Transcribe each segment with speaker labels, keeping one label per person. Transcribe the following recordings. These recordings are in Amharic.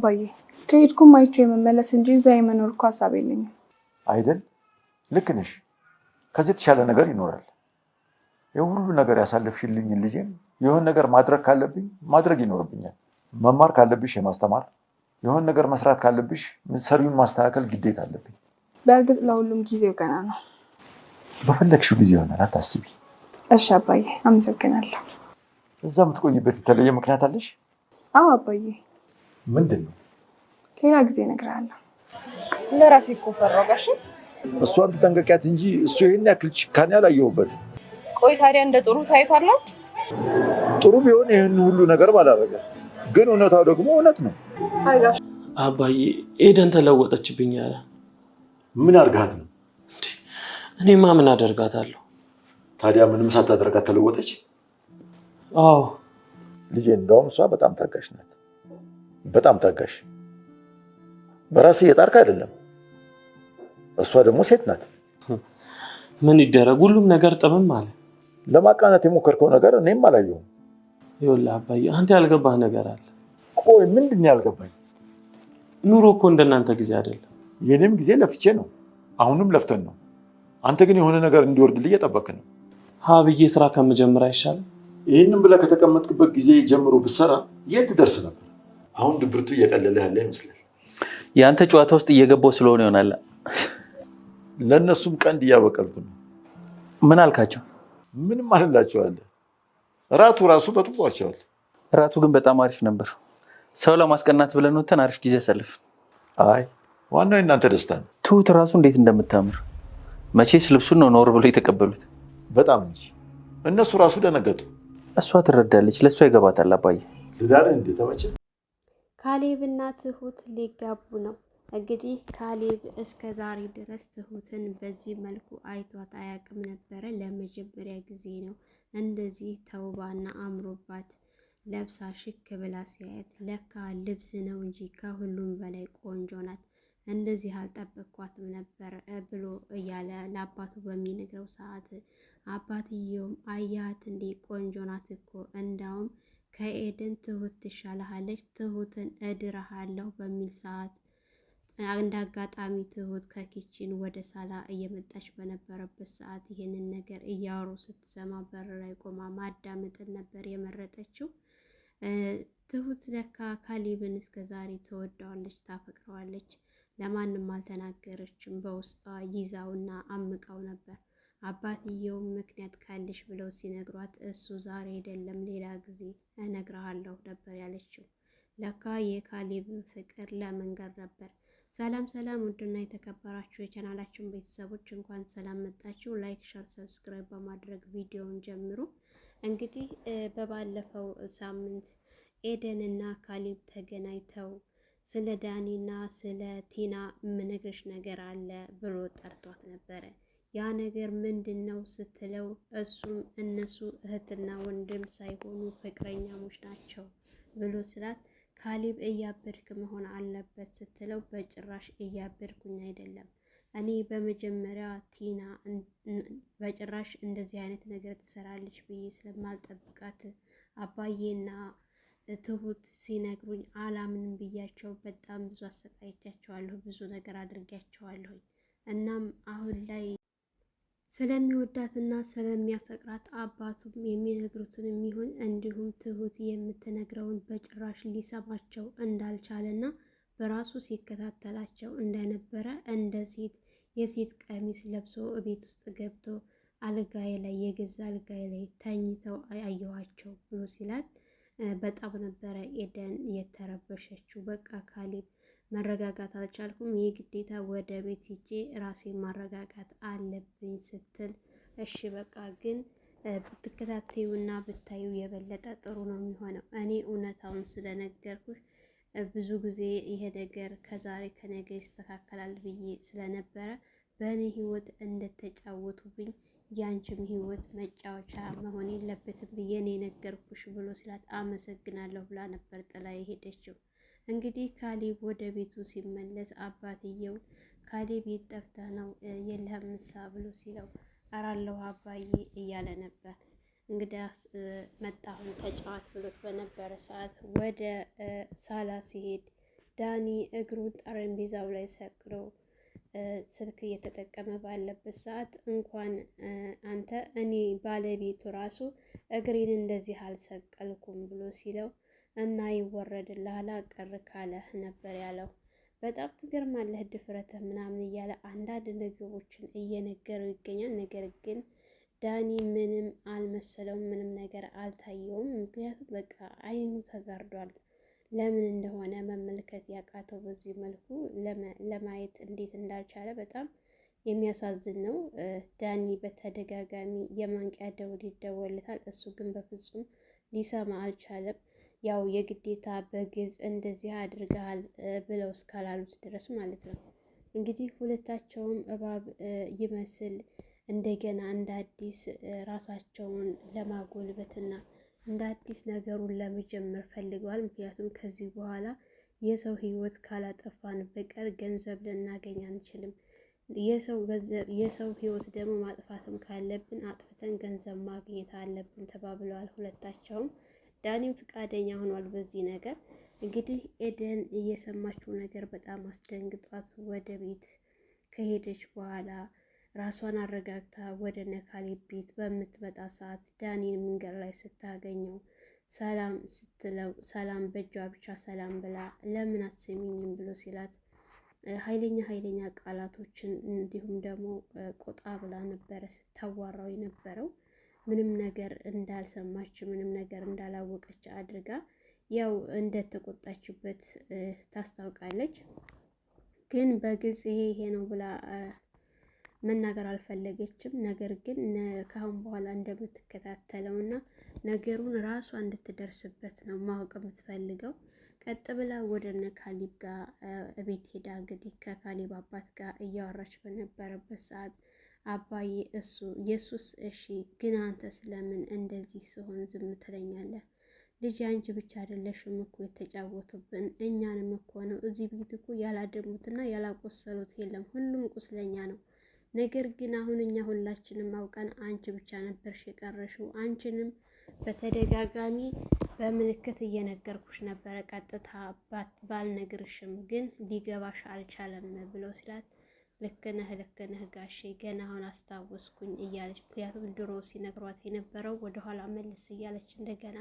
Speaker 1: አባዬ ከሄድኩም አይቼ የመመለስ እንጂ እዛ የመኖር እኮ ሀሳብ የለኝም።
Speaker 2: አይደል? ልክ ነሽ። ከዚህ የተሻለ ነገር ይኖራል። የሁሉ ነገር ያሳለፍሽልኝ ልጄን የሆነ ነገር ማድረግ ካለብኝ ማድረግ ይኖርብኛል። መማር ካለብሽ የማስተማር፣ የሆነ ነገር መስራት ካለብሽ ሰሪውን ማስተካከል ግዴታ አለብኝ።
Speaker 1: በእርግጥ ለሁሉም ጊዜው ገና ነው።
Speaker 2: በፈለግሽው ጊዜ ይሆናል፣ አታስቢ።
Speaker 1: እሺ አባዬ፣ አመሰግናለሁ።
Speaker 2: እዛ የምትቆይበት የተለየ ምክንያት አለሽ?
Speaker 1: አዎ አባዬ።
Speaker 2: ምንድን ነው?
Speaker 1: ሌላ ጊዜ እነግርሃለሁ።
Speaker 3: ለራሴ እኮ ፈራሁ ጋሽ።
Speaker 2: እሷን ትጠንቀቂያት እንጂ እሱ ይህን ያክል ጭካኔ አላየሁበትም።
Speaker 3: ቆይ ታዲያ እንደ ጥሩ ታይቷላችሁ?
Speaker 2: ጥሩ ቢሆን ይህን ሁሉ ነገር ባላረገ፣ ግን እውነታው ደግሞ እውነት ነው።
Speaker 4: አባዬ ኤደን ተለወጠችብኝ አለ።
Speaker 2: ምን አድርጋት ነው?
Speaker 4: እኔማ ምን አደርጋታለሁ?
Speaker 2: ታዲያ ምንም ሳታደርጋት ተለወጠች?
Speaker 4: አዎ
Speaker 2: ልጄ፣ እንደውም እሷ በጣም ታጋሽ ናት። በጣም ታጋሽ። በራስህ እየጣርክ አይደለም። እሷ ደግሞ ሴት ናት።
Speaker 4: ምን ይደረግ፣ ሁሉም ነገር ጥምም አለ።
Speaker 2: ለማቃናት የሞከርከው ነገር እኔም አላየሁም።
Speaker 4: ይኸውልህ አባዬ፣ አንተ ያልገባህ ነገር አለ።
Speaker 2: ቆይ ምንድን ነው ያልገባኝ?
Speaker 4: ኑሮ እኮ እንደናንተ ጊዜ አይደለም።
Speaker 2: የኔም ጊዜ ለፍቼ ነው፣ አሁንም ለፍተን ነው። አንተ ግን የሆነ ነገር እንዲወርድልህ እየጠበክ ነው።
Speaker 4: ሀ ብዬ ስራ ከምጀምር አይሻልም?
Speaker 2: ይህንን ብለህ ከተቀመጥክበት ጊዜ ጀምሮ ብትሰራ የት ትደርስ ነበር? አሁን ድብርቱ እየቀለለ ያለ ይመስላል።
Speaker 5: የአንተ ጨዋታ ውስጥ እየገባው ስለሆነ ይሆናል።
Speaker 2: ለእነሱም ቀንድ እያበቀልኩ ነው።
Speaker 5: ምን አልካቸው?
Speaker 2: ምንም አልላቸዋለሁ። እራቱ ራሱ በጥብጧቸዋል።
Speaker 5: እራቱ ግን በጣም አሪፍ ነበር። ሰው ለማስቀናት ብለን ወተን አሪፍ ጊዜ አሳልፍ።
Speaker 2: አይ ዋናው የእናንተ ደስታ ነው።
Speaker 5: ትሁት ራሱ እንዴት እንደምታምር መቼስ ልብሱን ነው ኖር ብሎ የተቀበሉት።
Speaker 2: በጣም እንጂ እነሱ ራሱ ደነገጡ።
Speaker 5: እሷ ትረዳለች፣ ለእሷ ይገባታል። አባዬ
Speaker 2: ትዳርህ እንዴት ተመቸ?
Speaker 6: ካሌብና ትሁት ሊጋቡ ነው። እንግዲህ ካሌብ እስከ ዛሬ ድረስ ትሁትን በዚህ መልኩ አይቷት አያውቅም ነበረ። ለመጀመሪያ ጊዜ ነው እንደዚህ ተውባና አምሮባት ለብሳ ሽክ ብላ ሲያየት፣ ለካ ልብስ ነው እንጂ ከሁሉም በላይ ቆንጆ ናት፣ እንደዚህ አልጠበቅኳትም ነበር ብሎ እያለ ለአባቱ በሚነግረው ሰዓት አባትየውም አያት እንዴ ቆንጆ ናት እኮ፣ እንዳውም ከኤደን ትሁት ትሻልሃለች፣ ትሁትን እድርሃለሁ በሚል ሰዓት እንደ አጋጣሚ ትሁት ከ kitchen ወደ ሳላ እየመጣች በነበረበት ሰዓት ይህንን ነገር እያወሩ ስትሰማ በር ላይ ቆማ ማዳመጥን ነበር የመረጠችው። ትሁት ለካ ካሌብን እስከ ዛሬ ትወደዋለች፣ ታፈቅረዋለች። ለማንም አልተናገረችም። በውስጧ ይዛውና አምቃው ነበር። አባትየውም ምክንያት ካለሽ ብለው ሲነግሯት እሱ ዛሬ አይደለም ሌላ ጊዜ እነግርሃለሁ ነበር ያለችው። ለካ የካሌብን ፍቅር ለመንገር ነበር። ሰላም ሰላም፣ ውድና የተከበራችሁ የቻናላችን ቤተሰቦች እንኳን ሰላም መጣችሁ። like፣ share፣ subscribe በማድረግ ቪዲዮውን ጀምሩ። እንግዲህ በባለፈው ሳምንት ኤደን እና ካሌብ ተገናኝተው ስለ ዳኒና ስለ ቲና የምነግርሽ ነገር አለ ብሎ ጠርቷት ነበረ። ያ ነገር ምንድን ነው ስትለው እሱም እነሱ እህትና ወንድም ሳይሆኑ ፍቅረኛሞች ናቸው ብሎ ስላት ካሌብ እያበድክ መሆን አለበት ስትለው በጭራሽ እያበድኩኝ አይደለም፣ እኔ በመጀመሪያ ቲና በጭራሽ እንደዚህ አይነት ነገር ትሰራለች ብዬ ስለማልጠብቃት አባዬና ትሁት ሲነግሩኝ አላምንም ብያቸው በጣም ብዙ አሰቃይቻቸዋለሁ፣ ብዙ ነገር አድርጊያቸዋለሁኝ። እናም አሁን ላይ ስለሚወዳትና ስለሚያፈቅራት አባቱም የሚነግሩትን የሚሆን እንዲሁም ትሁት የምትነግረውን በጭራሽ ሊሰማቸው እንዳልቻለና በራሱ ሲከታተላቸው እንደነበረ እንደ ሴት የሴት ቀሚስ ለብሶ እቤት ውስጥ ገብቶ አልጋዬ ላይ የገዛ አልጋዬ ላይ ተኝተው አየኋቸው ብሎ ሲላት በጣም ነበረ ኤደን የተረበሸችው። በቃ ካሌብ መረጋጋት አልቻልኩም፣ የግዴታ ወደ ቤት ሂጄ ራሴን ማረጋጋት አለብኝ ስትል እሺ በቃ ግን ብትከታተዩና ብታዩ የበለጠ ጥሩ ነው የሚሆነው። እኔ እውነታውን ስለነገርኩሽ ብዙ ጊዜ ይሄ ነገር ከዛሬ ከነገ ይስተካከላል ብዬ ስለነበረ በእኔ ህይወት እንደተጫወቱብኝ ያንቺም ህይወት መጫወቻ መሆን የለበትም ብዬ እኔ ነገርኩሽ ብሎ ስላት አመሰግናለሁ ብላ ነበር ጥላ የሄደችው። እንግዲህ ካሌብ ወደ ቤቱ ሲመለስ አባትየው ካሌብ የት ጠፍተህ ነው የለህም ምሳ ብሎ ሲለው አራለሁ አባዬ እያለ ነበር። እንግዲህ መጣሁን ተጫዋት ብሎት በነበረ ሰዓት ወደ ሳላ ሲሄድ ዳኒ እግሩን ጠረጴዛው ላይ ሰቅሎ ስልክ እየተጠቀመ ባለበት ሰዓት እንኳን አንተ እኔ ባለቤቱ ራሱ እግሬን እንደዚህ አልሰቀልኩም ብሎ ሲለው እና ይወረድልሃል ቅር ካለህ ነበር ያለው። በጣም ትገርማለህ ድፍረትህ ምናምን እያለ አንዳንድ ነገሮችን እየነገረው ይገኛል። ነገር ግን ዳኒ ምንም አልመሰለውም፣ ምንም ነገር አልታየውም። ምክንያቱም በቃ አይኑ ተጋርዷል። ለምን እንደሆነ መመልከት ያቃተው በዚህ መልኩ ለማየት እንዴት እንዳልቻለ በጣም የሚያሳዝን ነው። ዳኒ በተደጋጋሚ የማንቂያ ደውል ይደወልለታል። እሱ ግን በፍጹም ሊሰማ አልቻለም። ያው የግዴታ በግልጽ እንደዚህ አድርገሃል ብለው እስካላሉት ድረስ ማለት ነው። እንግዲህ ሁለታቸውም እባብ ይመስል እንደገና እንደ አዲስ ራሳቸውን ለማጎልበትና እንደ አዲስ ነገሩን ለመጀመር ፈልገዋል። ምክንያቱም ከዚህ በኋላ የሰው ሕይወት ካላጠፋን በቀር ገንዘብ ልናገኝ አንችልም። የሰው ገንዘብ የሰው ሕይወት ደግሞ ማጥፋትም ካለብን አጥፍተን ገንዘብ ማግኘት አለብን ተባብለዋል ሁለታቸውም። ዳኒም ፈቃደኛ ሆኗል በዚህ ነገር። እንግዲህ ኤደን እየሰማችው ነገር በጣም አስደንግጧት ወደ ቤት ከሄደች በኋላ ራሷን አረጋግታ ወደ ነካሌብ ቤት በምትመጣ ሰዓት ዳኒን መንገድ ላይ ስታገኘው ሰላም ስትለው ሰላም በእጇ ብቻ ሰላም ብላ ለምን አትሰሚኝም ብሎ ሲላት ኃይለኛ ኃይለኛ ቃላቶችን እንዲሁም ደግሞ ቆጣ ብላ ነበረ ስታዋራው የነበረው። ምንም ነገር እንዳልሰማች ምንም ነገር እንዳላወቀች አድርጋ ያው እንደተቆጣችበት ታስታውቃለች። ግን በግልጽ ይሄ ይሄ ነው ብላ መናገር አልፈለገችም። ነገር ግን ከአሁን በኋላ እንደምትከታተለው እና ነገሩን ራሷ እንድትደርስበት ነው ማወቅ የምትፈልገው። ቀጥ ብላ ወደ እነ ካሊብ ጋር እቤት ሄዳ እንግዲህ ከካሊብ አባት ጋር እያወራች በነበረበት ሰዓት አባዬ እሱ የሱስ እሺ፣ ግን አንተ ስለምን እንደዚህ ስሆን ዝም ትለኛለህ? ልጅ አንቺ ብቻ አይደለሽም እኮ የተጫወቱብን እኛንም እኮ ነው። እዚህ ቤት እኮ ያላደሙትና ያላቆሰሉት የለም፣ ሁሉም ቁስለኛ ነው። ነገር ግን አሁን እኛ ሁላችንም አውቀን አንቺ ብቻ ነበርሽ የቀረሽው። አንቺንም በተደጋጋሚ በምልክት እየነገርኩሽ ነበረ፣ ቀጥታ ባልነግርሽም ግን ሊገባሽ አልቻለም ብሎ ሲላት ልክ ነህ ልክ ነህ ጋሼ ገና አሁን አስታወስኩኝ እያለች ምክንያቱም ድሮ ሲነግሯት የነበረው ወደኋላ መልስ እያለች እንደገና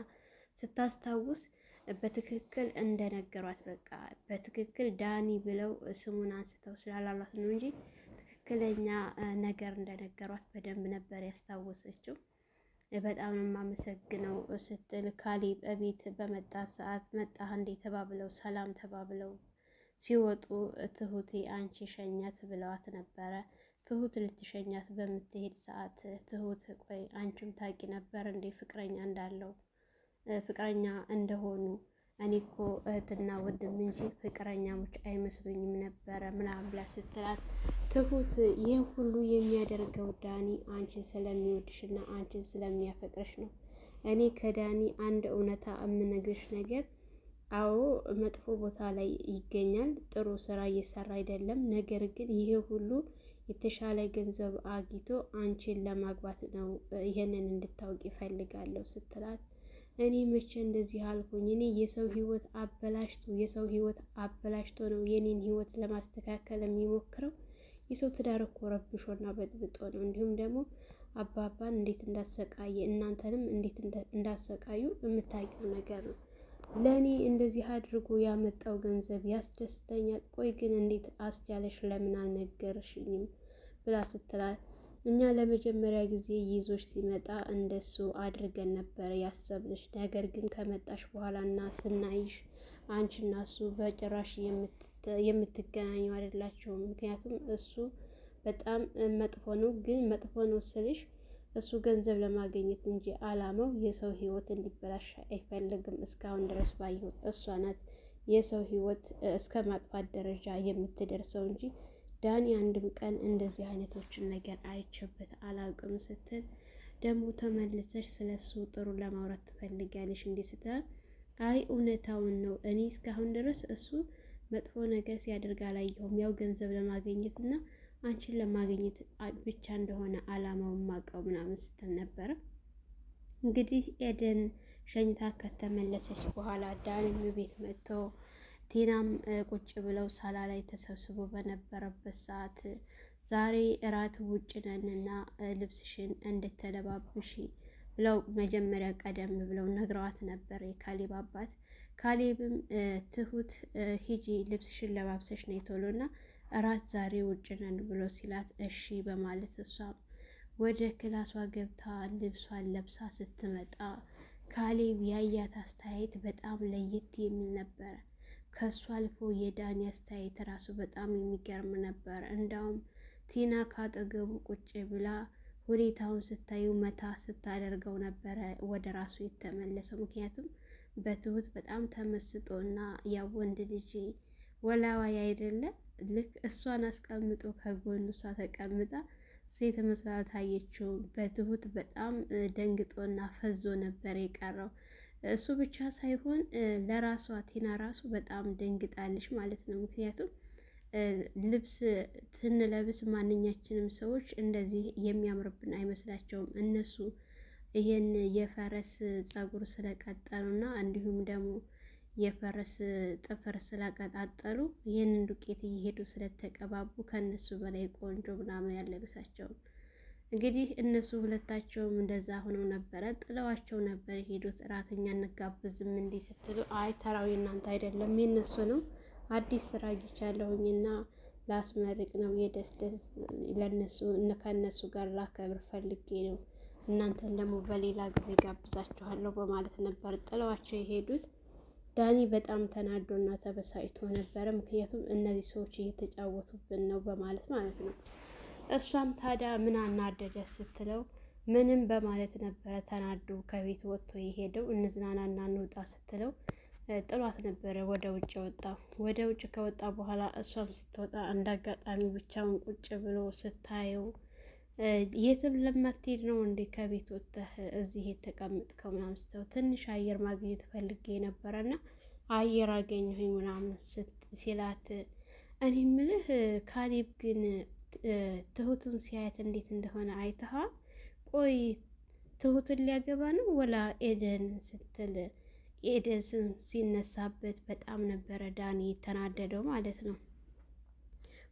Speaker 6: ስታስታውስ በትክክል እንደነገሯት በቃ በትክክል ዳኒ ብለው ስሙን አንስተው ስላላሏት ነው እንጂ ትክክለኛ ነገር እንደነገሯት በደንብ ነበር ያስታወሰችው። በጣም ነው የማመሰግነው ስትል ካሌብ እቤት በመጣ ሰዓት መጣህ እንዴ ተባብለው ሰላም ተባብለው ሲወጡ ትሁቴ አንቺ ሸኛት ብለዋት ነበረ። ትሁት ልትሸኛት በምትሄድ ሰዓት ትሁት ቆይ አንቺም ታውቂ ነበር እንዴ ፍቅረኛ እንዳለው ፍቅረኛ እንደሆኑ እኔ እኮ እህትና ወንድም እንጂ ፍቅረኛሞች አይመስሉኝም ነበረ ምናምን ብላ ስትላት ትሁት ይህን ሁሉ የሚያደርገው ዳኒ አንቺን ስለሚወድሽና አንቺን ስለሚያፈቅርሽ ነው። እኔ ከዳኒ አንድ እውነታ የምነግርሽ ነገር አዎ መጥፎ ቦታ ላይ ይገኛል፣ ጥሩ ስራ እየሰራ አይደለም። ነገር ግን ይሄ ሁሉ የተሻለ ገንዘብ አግኝቶ አንቺን ለማግባት ነው። ይሄንን እንድታውቅ ይፈልጋለሁ ስትላት እኔ መቼ እንደዚህ አልኩኝ? እኔ የሰው ህይወት አበላሽቶ የሰው ህይወት አበላሽቶ ነው የኔን ህይወት ለማስተካከል የሚሞክረው። የሰው ትዳር እኮ ረብሾና በጥብጦ ነው። እንዲሁም ደግሞ አባባን እንዴት እንዳሰቃየ እናንተንም እንዴት እንዳሰቃዩ የምታውቂው ነገር ነው። ለእኔ እንደዚህ አድርጎ ያመጣው ገንዘብ ያስደስተኛል። ቆይ ግን እንዴት አስቻለሽ? ለምን አልነገርሽኝም? ብላ ስትላት እኛ ለመጀመሪያ ጊዜ ይዞሽ ሲመጣ እንደሱ አድርገን ነበር ያሰብንሽ። ነገር ግን ከመጣሽ በኋላና ስናይሽ አንቺና እሱ በጭራሽ የምትገናኙ አይደላችሁም። ምክንያቱም እሱ በጣም መጥፎ ነው። ግን መጥፎ ነው ስልሽ እሱ ገንዘብ ለማግኘት እንጂ አላማው የሰው ሕይወት እንዲበላሽ አይፈልግም። እስካሁን ድረስ ባየሁት እሷ ናት የሰው ሕይወት እስከ ማጥፋት ደረጃ የምትደርሰው እንጂ ዳኒ አንድም ቀን እንደዚህ አይነቶችን ነገር አይቼበት አላውቅም ስትል ደግሞ ተመልሰሽ ስለ እሱ ጥሩ ለማውራት ትፈልጊያለሽ እንዲህ ስትል አይ እውነታውን ነው። እኔ እስካሁን ድረስ እሱ መጥፎ ነገር ሲያደርግ አላየሁም። ያው ገንዘብ ለማግኘት እና አንቺን ለማግኘት ብቻ እንደሆነ አላማውን ማቀው ምናምን ስትል ነበረ። እንግዲህ ኤደን ሸኝታ ከተመለሰች በኋላ ዳኒም ቤት መጥቶ ቲናም ቁጭ ብለው ሳላ ላይ ተሰብስቦ በነበረበት ሰዓት ዛሬ እራት ውጭ ነንና ልብስሽን እንድትለባብሺ ብለው መጀመሪያ ቀደም ብለው ነግረዋት ነበር የካሌብ አባት። ካሌብም ትሁት ሂጂ ልብስሽን ለባብሰሽ ነይ ቶሎና እራት ዛሬ ውጭ ነን ብሎ ሲላት እሺ በማለት እሷም ወደ ክላሷ ገብታ ልብሷን ለብሳ ስትመጣ ካሌብ ያያት አስተያየት በጣም ለየት የሚል ነበረ። ከሱ አልፎ የዳኒ አስተያየት ራሱ በጣም የሚገርም ነበረ። እንዳውም ቲና ካጠገቡ ቁጭ ብላ ሁኔታውን ስታዩ መታ ስታደርገው ነበረ ወደ ራሱ የተመለሰው። ምክንያቱም በትሁት በጣም ተመስጦ እና ያው ወንድ ልጅ ወላዋይ አይደለ ልክ እሷን አስቀምጦ ከጎኑ እሷ ተቀምጣ ሴት መስላ ታየችው። በትሁት በጣም ደንግጦና ፈዞ ነበር የቀረው። እሱ ብቻ ሳይሆን ለራሷ ቲና ራሱ በጣም ደንግጣለች ማለት ነው። ምክንያቱም ልብስ ትንለብስ ማንኛችንም ሰዎች እንደዚህ የሚያምርብን አይመስላቸውም። እነሱ ይሄን የፈረስ ጸጉር ስለቀጠሉና እንዲሁም ደግሞ የፈረስ ጥፍር ስለቀጣጠሉ ይህንን ዱቄት እየሄዱ ስለተቀባቡ ከእነሱ በላይ ቆንጆ ምናምን ያለብሳቸውም። እንግዲህ እነሱ ሁለታቸውም እንደዛ ሆነው ነበረ፣ ጥለዋቸው ነበር የሄዱት። እራተኛ እንጋብዝም እንዲህ ስትሉ አይ ተራዊ እናንተ አይደለም የነሱ ነው፣ አዲስ ስራ አግኝቻለሁኝና ላስመርቅ ነው የደስደስ ለነሱ ከእነሱ ጋር ላከብር ፈልጌ ነው፣ እናንተን ደግሞ በሌላ ጊዜ ጋብዛችኋለሁ በማለት ነበር ጥለዋቸው የሄዱት። ዳኒ በጣም ተናዶና ተበሳጭቶ ነበረ። ምክንያቱም እነዚህ ሰዎች እየተጫወቱብን ነው በማለት ማለት ነው። እሷም ታዲያ ምን አናደደ ስትለው ምንም በማለት ነበረ ተናዶ ከቤት ወጥቶ የሄደው። እንዝናናና እንውጣ ስትለው ጥሏት ነበረ ወደ ውጭ ወጣው። ወደ ውጭ ከወጣ በኋላ እሷም ስትወጣ እንዳጋጣሚ ብቻውን ቁጭ ብሎ ስታየው የትም ለማትሄድ ነው እንዴ ከቤት ወጥተህ እዚህ የተቀመጥከው ምናምን ስትለው ትንሽ አየር ማግኘት ፈልጌ ነበረና አየር አገኘሁኝ ምናምን ሲላት፣ እኔ ምልህ ካሌብ ግን ትሁትን ሲያየት እንዴት እንደሆነ አይተኸዋል? ቆይ ትሁትን ሊያገባ ነው ወላ ኤደን ስትል ኤደን ስም ሲነሳበት በጣም ነበረ ዳኒ የተናደደው ማለት ነው።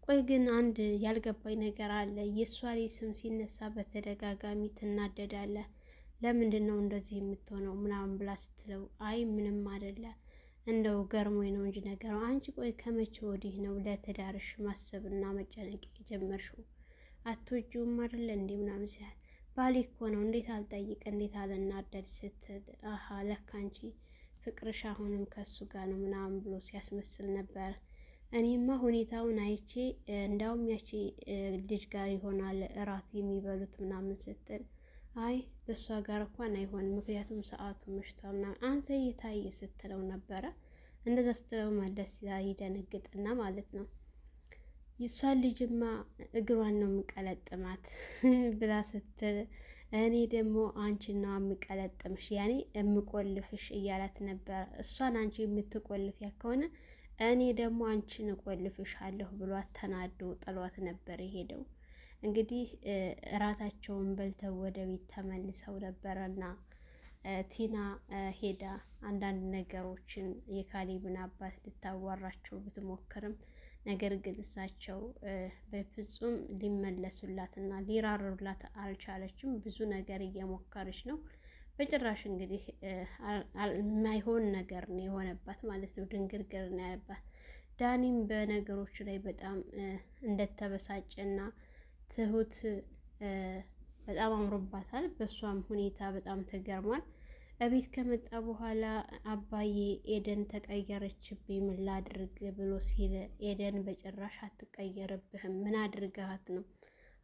Speaker 6: ቆይ ግን አንድ ያልገባኝ ነገር አለ። የእሷ ላይ ስም ሲነሳ በተደጋጋሚ ትናደዳለህ። ለምንድን ነው እንደዚህ የምትሆነው ምናምን ብላ ስትለው አይ ምንም አይደለ እንደው ገርሞኝ ነው እንጂ ነገሩ። አንቺ ቆይ ከመቼ ወዲህ ነው ለትዳርሽ ማሰብና መጨነቅ የጀመርሽው? አትወጂውም አይደለ እንዴ ምናምን ሲል ባሌ እኮ ነው እንዴት አልጠይቅ እንዴት አልናደድ ስትል አሀ ለካ አንቺ ፍቅርሽ አሁንም ከሱ ጋር ነው ምናምን ብሎ ሲያስመስል ነበር። እኔማ ሁኔታውን አይቼ እንዳውም ያቺ ልጅ ጋር ይሆናል እራት የሚበሉት ምናምን ስትል አይ በእሷ ጋር እንኳን አይሆንም፣ ምክንያቱም ሰዓቱ መሽቷል ምናምን አንተ እየታየ ስትለው ነበረ። እንደዛ ስትለው መለስ ይደነግጥና ማለት ነው የእሷን ልጅማ እግሯን ነው የምቀለጥማት ብላ ስትል እኔ ደግሞ አንቺን ነው የምቀለጥምሽ ያኔ የምቆልፍሽ እያላት ነበረ። እሷን አንቺ የምትቆልፍ ያ ከሆነ እኔ ደግሞ አንቺን እቆልፍሻለሁ ብሏት ተናዶ ጥሏት ነበር የሄደው። እንግዲህ እራታቸውን በልተው ወደ ቤት ተመልሰው ነበረና ቲና ሄዳ አንዳንድ ነገሮችን የካሌብን አባት ልታዋራቸው ብትሞክርም ነገር ግን እሳቸው በፍጹም ሊመለሱላትና ሊራሩላት አልቻለችም። ብዙ ነገር እየሞከረች ነው። በጭራሽ እንግዲህ የማይሆን ነገር ነው የሆነባት ማለት ነው። ድንግርግር ነው ያለባት። ዳኒም በነገሮች ላይ በጣም እንደተበሳጨና ትሁት በጣም አምሮባታል። በእሷም ሁኔታ በጣም ተገርሟል። እቤት ከመጣ በኋላ አባዬ ኤደን ተቀየረችብኝ፣ ምን ላድርግ ብሎ ሲል ኤደን በጭራሽ አትቀየርብህም፣ ምን አድርገሃት ነው?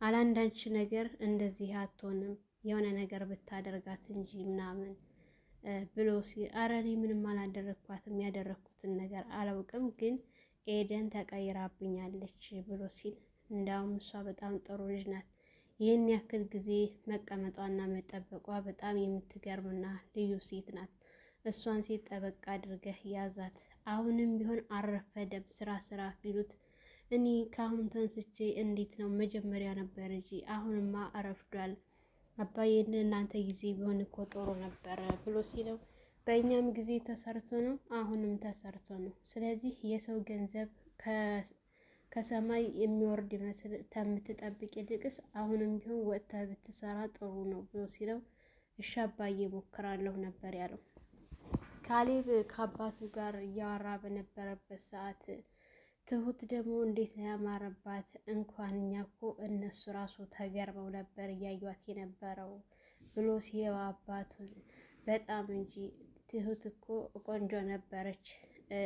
Speaker 6: አላንዳንች ነገር እንደዚህ አትሆንም፣ የሆነ ነገር ብታደርጋት እንጂ ምናምን ብሎ ሲል ኧረ እኔ ምንም አላደረግኳትም፣ ያደረግኩትን ነገር አላውቅም፣ ግን ኤደን ተቀይራብኛለች ብሎ ሲል እንዳውም እሷ በጣም ጥሩ ልጅ ናት ይህን ያክል ጊዜ መቀመጧና መጠበቋ በጣም የምትገርምና ልዩ ሴት ናት። እሷን ሴት ጠበቅ አድርገህ ያዛት። አሁንም ቢሆን አልረፈደም፣ ስራ ስራ ቢሉት እኔ ከአሁን ተንስቼ እንዴት ነው መጀመሪያ ነበር እንጂ አሁንማ አረፍዷል። አባዬ እናንተ ጊዜ ቢሆን እኮ ጥሩ ነበረ ብሎ ሲለው በእኛም ጊዜ ተሰርቶ ነው፣ አሁንም ተሰርቶ ነው። ስለዚህ የሰው ገንዘብ ከሰማይ የሚወርድ ይመስል ከምትጠብቅ ይልቅስ አሁንም ቢሆን ወጥተህ ብትሰራ ጥሩ ነው ብሎ ሲለው እሺ አባዬ እሞክራለሁ ነበር ያለው። ካሌብ ከአባቱ ጋር እያወራ በነበረበት ሰዓት ትሁት ደግሞ እንዴት ነው ያማረባት! እንኳን እኛ እኮ እነሱ ራሱ ተገርመው ነበር እያዩት የነበረው ብሎ ሲለው አባቱን በጣም እንጂ ትሁት እኮ ቆንጆ ነበረች።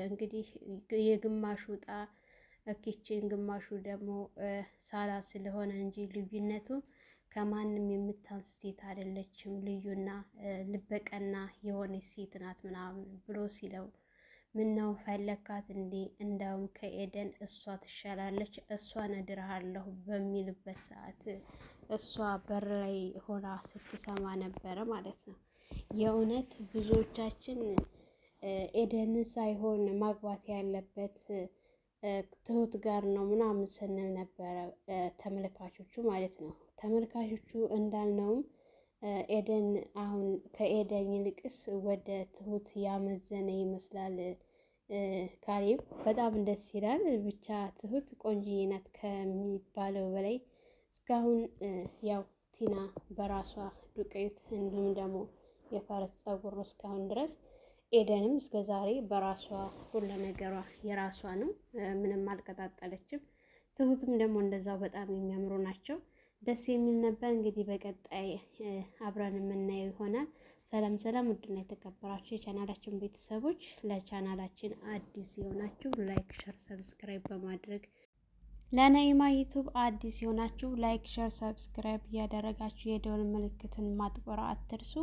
Speaker 6: እንግዲህ የግማሹ ዕጣ kitchen ግማሹ ደግሞ ሳላ ስለሆነ እንጂ ልዩነቱ ከማንም የምታንስ ሴት አይደለችም። ልዩና ልበቀና የሆነች ሴት ናት ምናምን ብሎ ሲለው ምነው ፈለካት እንዴ? እንዳውም ከኤደን እሷ ትሻላለች፣ እሷን እድርሃለሁ በሚልበት ሰዓት እሷ በር ላይ ሆና ስትሰማ ነበረ ማለት ነው። የእውነት ብዙዎቻችን ኤደንን ሳይሆን ማግባት ያለበት ትሁት ጋር ነው ምናምን ስንል ነበረ፣ ተመልካቾቹ ማለት ነው። ተመልካቾቹ እንዳልነውም ኤደን አሁን ከኤደን ይልቅስ ወደ ትሁት ያመዘነ ይመስላል ካሌብ። በጣም ደስ ይላል። ብቻ ትሁት ቆንጅዬ ናት ከሚባለው በላይ። እስካሁን ያው ቲና በራሷ ዱቄት እንዲሁም ደግሞ የፈረስ ፀጉር ነው እስካሁን ድረስ። ኤደንም እስከ ዛሬ በራሷ ሁለ ነገሯ የራሷ ነው፣ ምንም አልቀጣጠለችም። ትሁትም ደግሞ እንደዛው በጣም የሚያምሩ ናቸው። ደስ የሚል ነበር። እንግዲህ በቀጣይ አብረን የምናየው ይሆናል። ሰላም ሰላም! ውድና የተከበራችሁ የቻናላችን ቤተሰቦች፣ ለቻናላችን አዲስ የሆናችሁ like፣ share፣ subscribe በማድረግ፣ ለነኢማ ዩቱብ አዲስ የሆናችሁ like፣ share፣ subscribe እያደረጋችሁ የደወል ምልክትን ማጥቆር አትርሱ።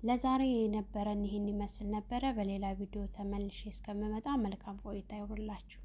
Speaker 6: ለዛሬ የነበረን ይህን ይመስል ነበረ። በሌላ ቪዲዮ ተመልሼ እስከምመጣ መልካም ቆይታ ይሁንላችሁ።